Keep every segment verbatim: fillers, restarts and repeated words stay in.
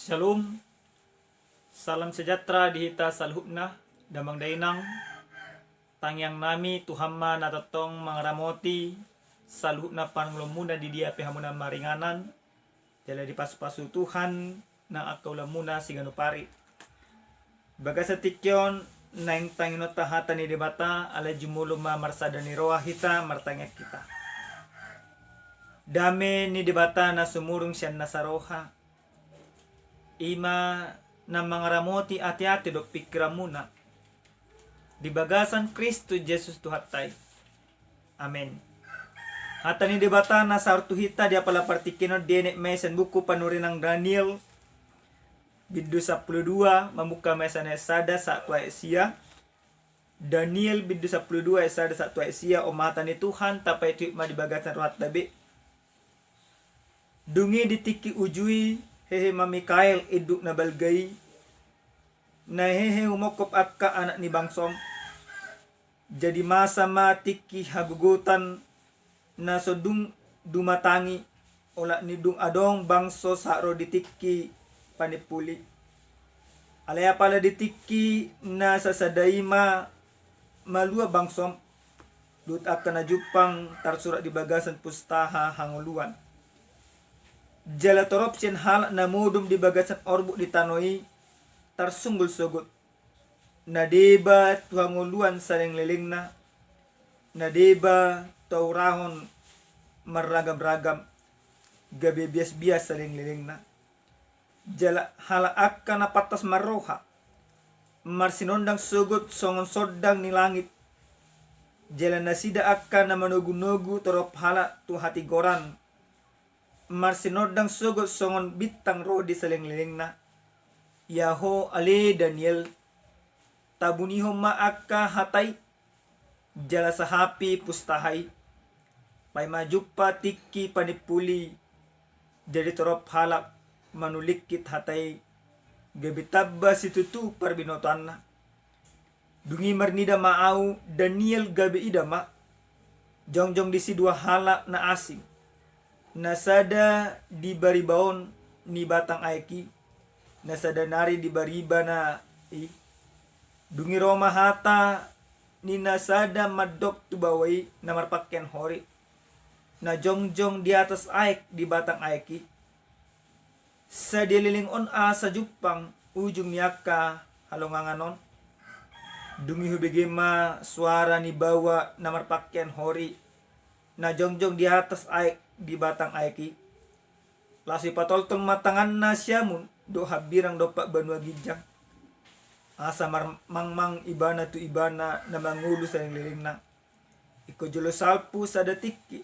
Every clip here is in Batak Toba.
Shalom. Salam sejahtera di hita saluhutna, damang dainang. Tangiang nami Tuhan ma na tongtong mangaramoti saluhutna parngoluonmuna di dia pe hamuna maringanan. Jala dipasupasu Tuhan nang angka ulaonmuna siganup ari. Bagasan tingki on naeng tangiangkonta hata ni Debata, alai jumolo ma marsada ni roha hita martangiang hita. Dame ni Debata na sumurung sian nasa roha, i ma na mangaramoti ateate dohot pingkiranmuna di bagasan Kristus Jesus Tuhanta i. Amen. Hata ni Debata na sahat tu hita di apala partingkian on dienet ma i sian buku panurirang Daniel, bindu sampulu dua, mamungka ma i sian ayat sada sahat tu ayat sia. Daniel bindu sampulu dua ayat sada sahat tu ayat sia. On ma hata ni Tuhan, tapaihutihut ma di bagasan rohanta be. Dung i di tingki uju i, hehe ma Mikael induk na balga i, na hehe humongkop angka anak ni bangsom. Jadi masa ma tingki hagogotan na so dung dumatangi, olat ni dung adong bangso sahat ro di tingki panimpuli. Alai apala di tingki na sasada i ma malua bangsom, dohot angka na jumpang tarsurat di bagasan pustaha hangoluan. Jala torop sian halak na modom di bagasan orbuk di tano i tarsunggul sogot, na deba tu hangoluan salelenglelengna, na deba tu haurahon marragamragam, gabe biasbias salelenglelengna. Jala halak angka na pantas marroha, marsinondang sogot songon sondang ni langit. Jala nasida angka na manogunogu torop halak tu hatigoran, marsinondang sogot songon bintang ro di salelenglelengna. Ia ho ale Daniel, tabunihon ma angka hata i, jala sahapi pustaha i, paima jumpa tingki panimpuli. Jadi torop halak manulingkit hata i, gabe tamba situtu parbinotoanna. Dung i marnida ma ahu Daniel, gabe ida ma jongjong disi dua halak na asing, na sada di baribaon ni batang aek i, na sada nari di baribana i. Dung i ro ma hata ni na sada mandok tu baoa i na marpangkean hori, na jongjong di atas aek di batang aek i, sadia leleng on asa jumpang ujung ni angka halongangan on. Dung i hubege ma suara ni baoa na marpangkean hori, na jongjong di atas aek di batang aek i. Laos ipatoltol ma tanganna siamun dohot hambirang dompak banua ginjang, asa marmangmang ibana tu ibana na mangolu salelenglelengna. Ingkon jolo salpu sada tingki,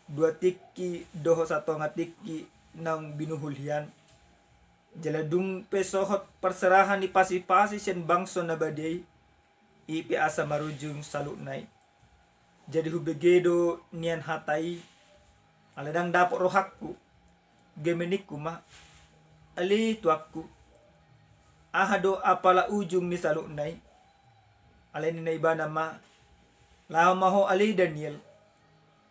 dua tingki dohot satonga tingki naung binuhul hian. Jala dung pe sohot parserahan ni pasipasi sian bangso na badia i, i pe asa marujung saluhutna i. Jadi hubege do nian hata i, ala ndang dapot rohangku. Gabe ningku ma, ale tuanku, aha do apala ujung ni saluhutna i? Alai ninna ibana ma, laho ma ho ale Daniel,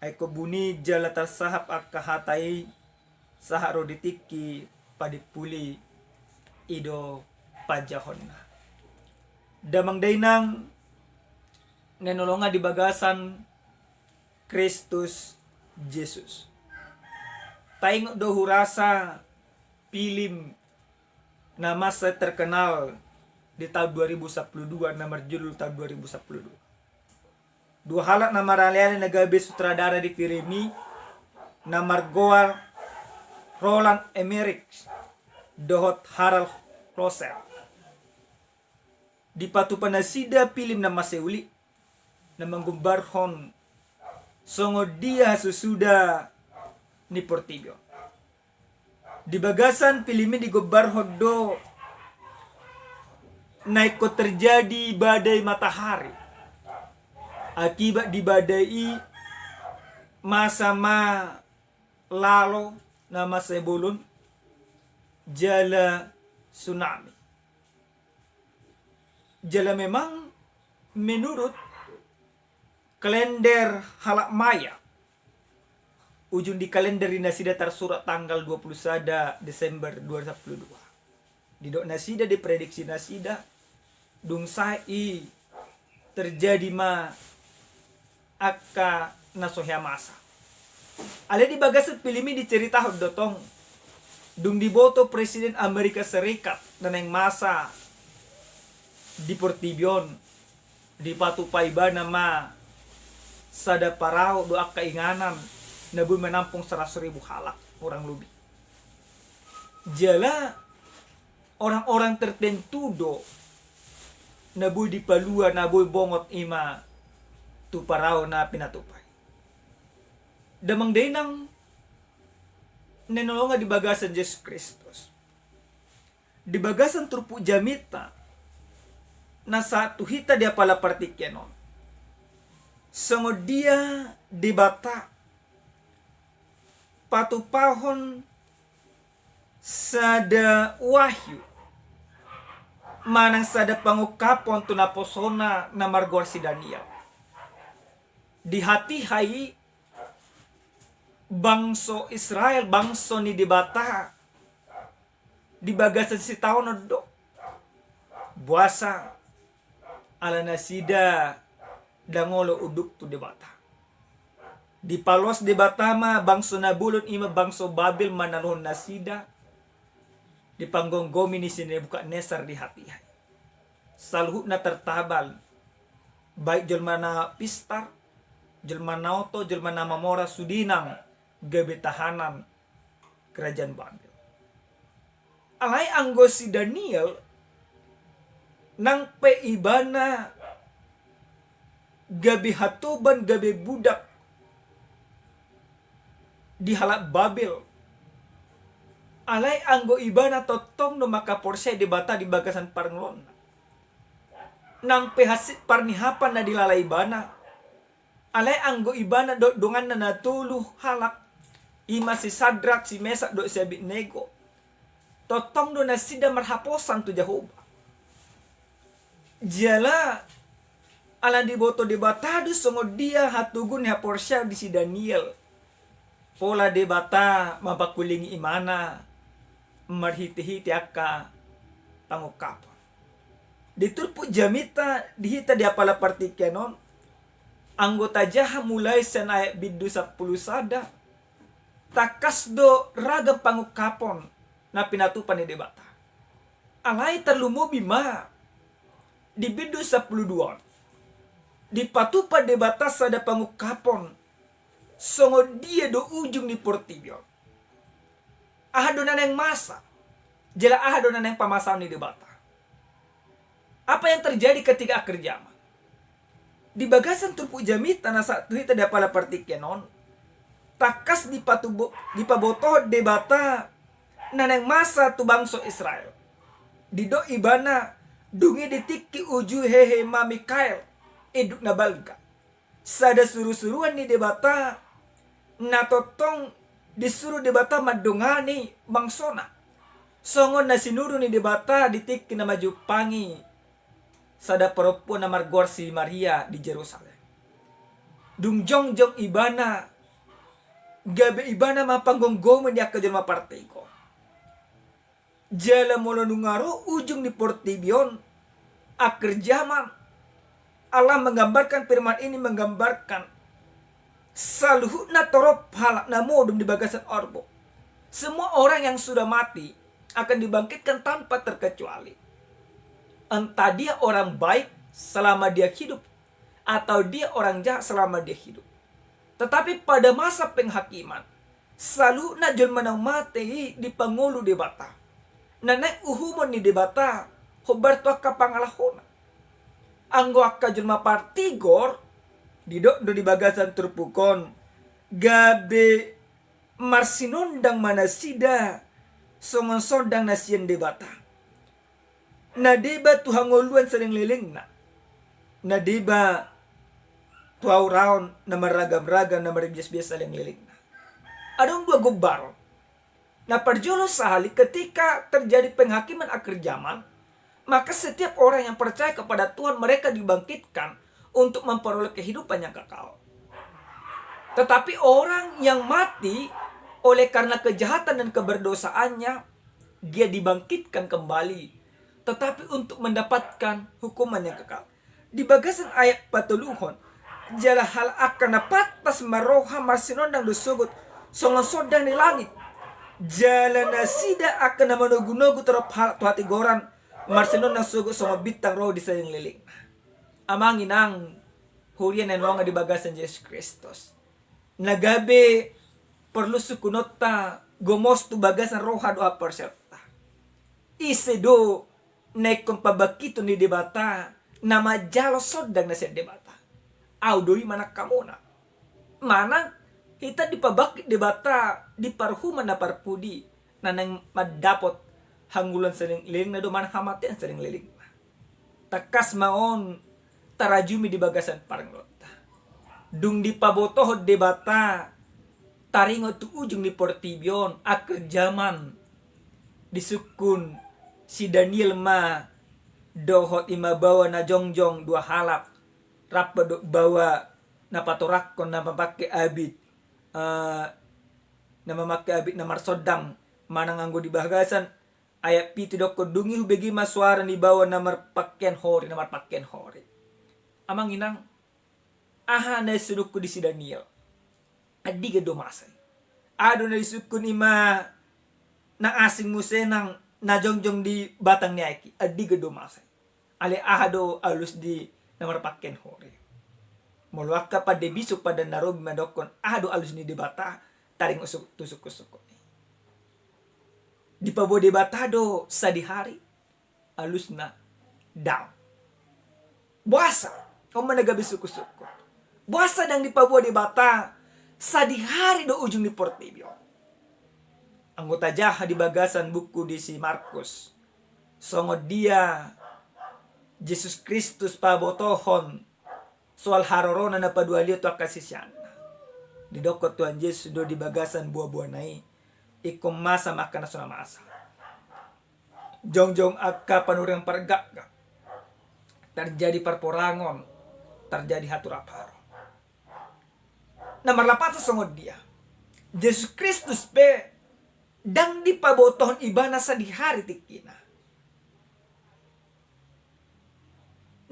ai ingkon buni jala tarsahap angka hata i sahat ro di tingki panimpuli. I do panjahonna. Damang dainang na hinaholongan di bagasan Kristus Jesus. Taingot do hurasa film na masa terkenal di tahun dua ribu sampulu dua, na marjudul tahun dua ribu sampulu dua. Dua halak na maraleale na gabe sutradara di film i, na margoar Roland Emmerich dohot Harald Closer. Dipatupa nasida film na masa uli, na manggombarhon songon dia hasusuda ni portibi on. Di bagasan film i digombarhon do na ingkon terjadi badai matahari. Akibat di badai i, masa ma lalo na masa bolon jala tsunami. Jala memang menurut kalender halak Maya, ujung di kalender i nasida tarsurat tanggal dua puluh sada Desember dua ribu dua puluh dua. Didok nasida, diprediksi nasida, dung sae i terjadi ma angka na so hea masa. Alai di bagasan film i diceritahon do tong, dung diboto Presiden Amerika Serikat na naeng masa di portibi on, dipatupa ibana ma sada parau do angka inganan na boi manampung saratus ribu halak, kurang lobi. Jala orang-orang tertentu do na boi dipalua, na boi bongot i ma tu parau na pinatupa i. Damang dainang na hinaholongan di bagasan Jesus Kristus, di bagasan turpuk jamita na sahat tu hita di apala partingkian on, songon dia Debata patupahon sada wahyu manang sada pangungkapon tu naposona na margoar si Daniel. Di hatiha i bangso Israel, bangso ni Debata, di bagasan sitaonon do. Boasa? Ala nasida ndang olo unduk tu Debata. Dipaloas Debata ma bangso na bolon, i ma bangso Babel, manaluhon nasida di panggomgomi ni si Nebukadnesar di hatiha i. Saluhutna tartabal, baik jolma na pistar, jolma na oto, jolma na mamora, sude nang gabe tahanan kerajaan Babel. Alai anggo si Daniel, nang pe ibana gabe hatoban, gabe budak di halak Babel, alai anggo ibana tongtong do mangkaporseai Debata di bagasan parngoluonna. Nang pe hansit parnihapan na dilala ibana, alai anggo ibana dohot donganna na tolu halak, i ma si Sadrak, si Mesak dohot si Abednego, tongtong do nasida marhaposan tu Jahowa. Jala ala diboto Debata do songon dia hatogu ni haporseaon di si Daniel, pola Debata mampangkulingi ibana marhitehite angka pangungkapon. Di turpuk jamita di hita di apala partingkian on, anggo tajaha mulai sian ayat bindu sampulu sada, tangkas do ragam pangungkapon na pinatupa ni Debata. Alai tarlumobi ma di bindu sampulu dua on, dipatupa Debata sada pangungkapon songon dia do ujung ni portibi on. Aha do na naeng masa, jala aha do na naeng pamasaon ni Debata? Apa yang terjadi ketika akhir zaman? Di bagasan turpuk jamita na sahat tu hita di apala partingkian on, tangkas dipatubo-, dipabotohon Debata na naeng masa tu bangso Israel. Didok ibana, dung i ditingki uju hehe ma Mikael, induk na balga, sada surusuruan ni Debata, na tongtong disuru Debata mandongani bangsona, songon na sinuru ni Debata di tingki na manjumpangi sada parompuan na margoar si Maria di Jerusalem. Dung jongjong ibana, gabe ibana ma panggomgomi ni angka jolma partigor. Jala molo nunga ro ujung ni portibi on, akhir zaman, Allah menggambarkan, firman ini menggambarkan saluhutna torop halak na modom di bagasan orbuk. Semua orang yang sudah mati akan dibangkitkan tanpa terkecuali. Entah dia orang baik selama dia hidup, atau dia orang jahat selama dia hidup. Tetapi pada masa penghakiman, saluhutna jolma na mate i dipangolu Debata, na naeng uhumon ni Debata hombar tu angka pangalahona. Anggo angka jolma partigor, didok do di bagasan turpuk on, gabe marsinondang ma nasida songon sondang na sian Debata. Na deba tu hangoluan salelenglelengna, na deba tu hauraon na marragamragam, na marbiasbias salelenglelengna. Adong dua gombaron. Na parjolo sahali, ketika terjadi penghakiman akhir zaman, maka setiap orang yang percaya kepada Tuhan, mereka dibangkitkan untuk memperoleh kehidupan yang kekal. Tetapi orang yang mati oleh karena kejahatan dan keberdosaannya, Dia dibangkitkan kembali, tetapi untuk mendapatkan hukuman yang kekal. Di bagasan ayat patoluhon, jala halak angka na pantas marroha marsinondang do sogot songon sondang ni langit. Jala nasida angka na manogunogu torop halak tu hatigoran marsinondang sogot songon bintang ro di salelenglelengna. Amang inang, huria na hinaholongan di bagasan Jesus Kristus, na gabe porlu sungkunonta gomos tu bagasan roha dohot haporseaonta. Ise do na ingkon pabangkiton ni Debata na manjalo sondang na sian Debata? Ahu do i manang hamuna. Manang hita dipabangkit Debata di parhuman na parpudi, na naeng mandapot hangoluan salelenglelengna do manang hamatean salelenglelengna. Tangkas ma on tarajumi di bagasan parngoluonta. Dung dipabotohon Debata taringot tu ujung ni portibi on, akhir zaman, disungkun si Daniel ma dohot i ma baoa na jongjong dua halak, rap do baoa na patorangkon na mamangke abit, eh, na mamangke abit na marsondang, manang anggo di bagasan ayat pitu didokkon, dung i hubege ma soara ni baoa na marpangkean hori, na marpangkean hori. Amang inang, aha na disungkun di si Daniel? Andigan do masa i? Aha do na disungkun i ma na asing muse nang na jongjong di batang ni aek i? Andigan do masa i? Alai aha do alus ni na marpangkean hori? Molo angka pande bisuk, pande na robi mandokkon, aha do alus ni Debata taringot tu sungkunsungkun i? Dipaboa Debata do sadihari? Alusna, daong. Boasa? On ma na gabe sungkunsungkun. Boasa ndang dipaboa Debata sadihari do ujung ni portibi on? Anggo tajaha di bagasan buku di si Markus, songon dia Jesus Kristus pabotohon soal harorona na paduahalihon tu angka siseanna. Didokkon Tuhan Jesus do di bagasan buabuana i, ingkon masa ma angka na so na masa. Jongjong angka panurirang pargakgak, tarjadi parporangon, tarjadi haturaparon. Na marlapasan songon dia, Jesus Kristus pe ndang dipabotohon ibana sadihari tingkina.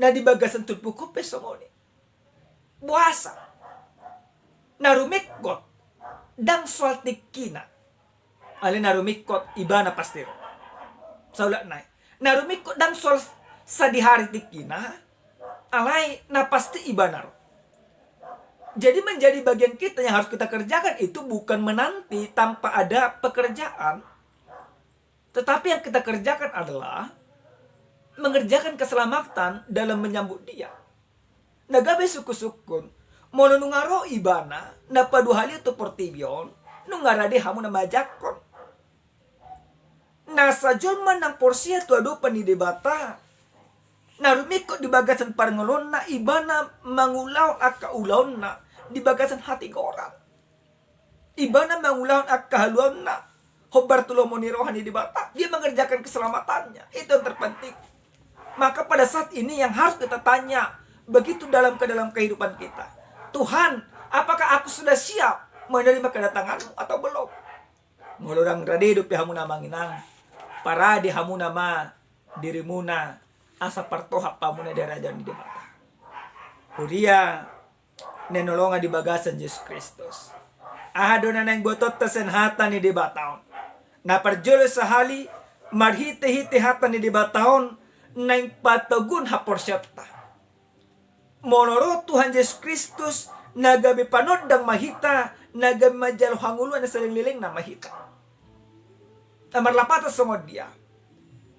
Na di bagasan turpuk on pe songon i. Boasa? Na rumingkot ndang soal tingkina. Alai na rumingkot ibana pasti ro. Saulak nai. Na rumingkot ndang soal sadihari tingkina, alai na pasti ibana ro. Jadi menjadi bagian kita yang harus kita kerjakan itu bukan menanti tanpa ada pekerjaan. Tetapi yang kita kerjakan adalah mengerjakan keselamatan dalam menyambut Dia. Na gabe sungkunsungkun, molo nunga ro ibana na paduahalihon tu portibi on, nunga rade hamu na manjangkon. Na sajolma na porsea tu adopan ni Debata, na rumingkot di bagasan parngoluonna, ibana mangulahon angka ulaonna di bagasan hatigoran. Ibana mangulahon angka haluaonna hombar tu lomo ni roha ni Debata. Dia mengerjakan keselamatannya. Itu yang terpenting. Maka pada saat ini yang harus kita tanya, begitu dalam ke dalam kehidupan kita, "Tuhan, apakah aku sudah siap menerima kedatangan-Mu atau belum?" Molo ndang rade dope hamuna, amang inang, parade hamuna ma dirimuna asa partohap hamuna di harajaon ni Debata. Huria na hinaholongan di bagasan Jesus Kristus, aha do na naeng boatonta sian hata ni Debata on? Na parjolo sahali, marhitehite hata ni Debata on naeng patoguon haporseaonta. Molo ro Tuhan Jesus Kristus, na gabe panondang ma hita, na gabe manjalo hangoluan na salelenglelengna ma hita. Na marlapasan songon dia,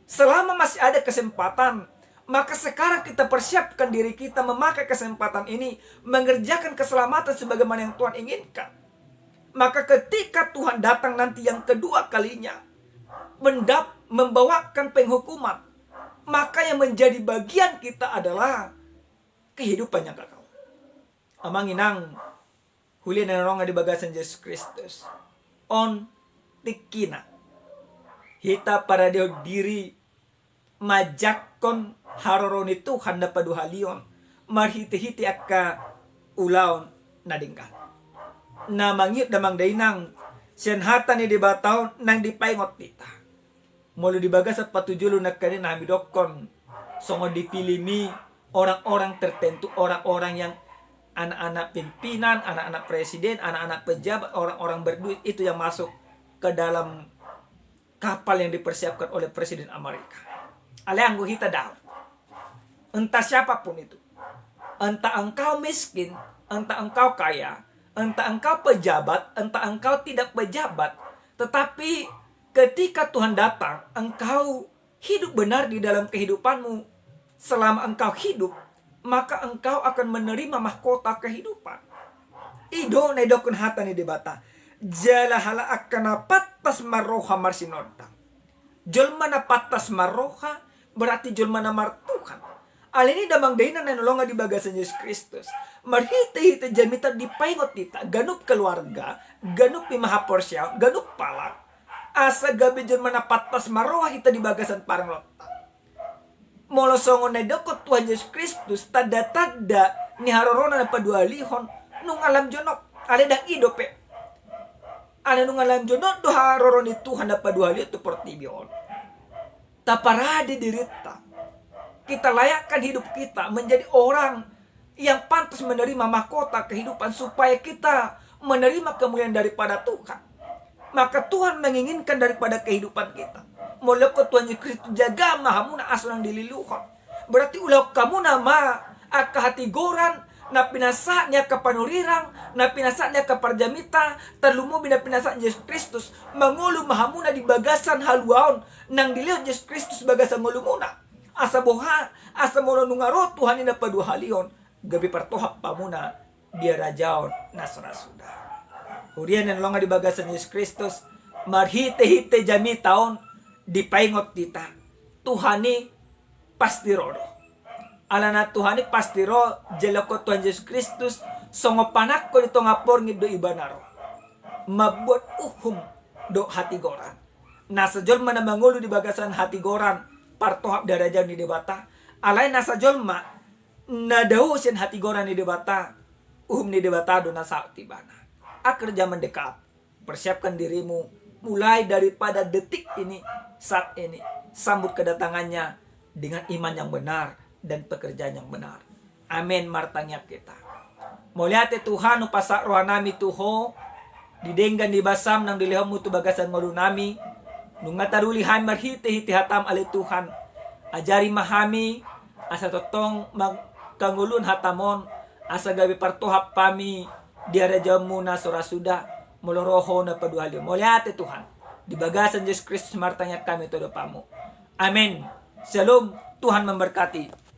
selama masih ada kesempatan, maka sekarang kita persiapkan diri kita memakai kesempatan ini, mengerjakan keselamatan sebagaimana yang Tuhan inginkan. Maka ketika Tuhan datang nanti yang kedua kalinya, mendap-, membawakan penghukuman, maka yang menjadi bagian kita adalah kehidupan yang kekal. Amang inang, huria na hinaholongan di bagasan Jesus Kristus, on tingkina hita paradehon diri manjangkon haroro ni Tuhan na paduahalihon marhitehite angka ulaon na denggan. Na mangihut damang dainang, sian hata ni Debata on naeng dipaingot hita. Molo di bagasan patujolo nangkaningan hami dokkon, songon di film i, orang-orang tertentu, orang-orang yang anak-anak pimpinan, anak-anak presiden, anak-anak pejabat, orang-orang berduit itu yang masuk ke dalam kapal yang dipersiapkan oleh Presiden Amerika. Alai anggo hita daong. Entah siapapun itu. Entah engkau miskin, entah engkau kaya, entah engkau pejabat, entah engkau tidak pejabat. Tetapi ketika Tuhan datang, engkau hidup benar di dalam kehidupanmu. Selama engkau hidup, maka engkau akan menerima mahkota kehidupan. I do na didokkon hata ni Debata. Jala halak angka na pantas marroha marsinondang. Jolma na pantas marroha, berarti jolma na martuhan. Alani i damang dainang na hinaholongan di bagasan Jesus Kristus, marhite-hite jamita dipaingot hita, ganup keluarga, ganup i ma haporseaon, ganup palang, asa gabe jolma na pantas marroha hita di bagasan parngoluonta. Molo songon na didokkon Tuhan Jesus Kristus, tanda-tanda ni harorona na paduahalihon, nunga lam jonok, alai ndang i dope. Alai nunga lam jonok do haroro ni Tuhan na paduahalihon tu portibi on. Taparade dirinta. Kita layakkan hidup kita menjadi orang yang pantas menerima mahkota kehidupan, supaya kita menerima kemuliaan daripada Tuhan. Maka Tuhan menginginkan daripada kehidupan kita. Molo didokkon Tuhan Jesus Kristus, jaga ma hamuna asa unang dililuhon. Berarti ulahon hamuna ma angka hatigoran na pinasahat ni angka panurirang, na pinasahat ni angka parjamita, tarlumobi na pinasahat Jesus Kristus. Mangolu ma hamuna di bagasan haluaon na dilehon Jesus Kristus bagasan ngolumuna. Asa boha, asa molo nunga ro Tuhan i na paduahalihon, gabe partohap hamuna di harajaon na so ra suda. Huria na hinaholongan di bagasan Jesus Kristus, marhite-hite jamita on dipaingot hita, Tuhan i pasti ro do. Alana Tuhan i pasti ro, jala didokkon Tuhan Jesus Kristus, songon panangko di tonga porngin do Ibana ro. Mambuat uhum dohot hatigoran. Nasa jolma na mangolu di bagasan hatigoran, partohap di harajaon ni Debata. Alai nasa jolma na dao sian hatigoran ni Debata, uhum ni Debata do na saut tu ibana. Akhir zaman dekat, persiapkan dirimu mulai daripada detik ini, saat ini. Sambut kedatangannya dengan iman yang benar dan pekerjaan yang benar. Amen. Martangiang hita. Mauliate Tuhan, hupasahat rohanami tu Ho di denggan ni basam naung dilehonmu tu bagasan ngolunami. Nunga taruli hami marhite-hite hatam ale Tuhan. Ajari ma hami asa tongtong mangkangoluhon hatam on, asa gabe partohap hami di harajaonmu na so ra suda, molo ro Ho na paduahalihon. Mauliate Tuhan. Di bagasan Jesus Kristus martangiang hami tu adopanmu. Amen. Shalom. Tuhan memberkati.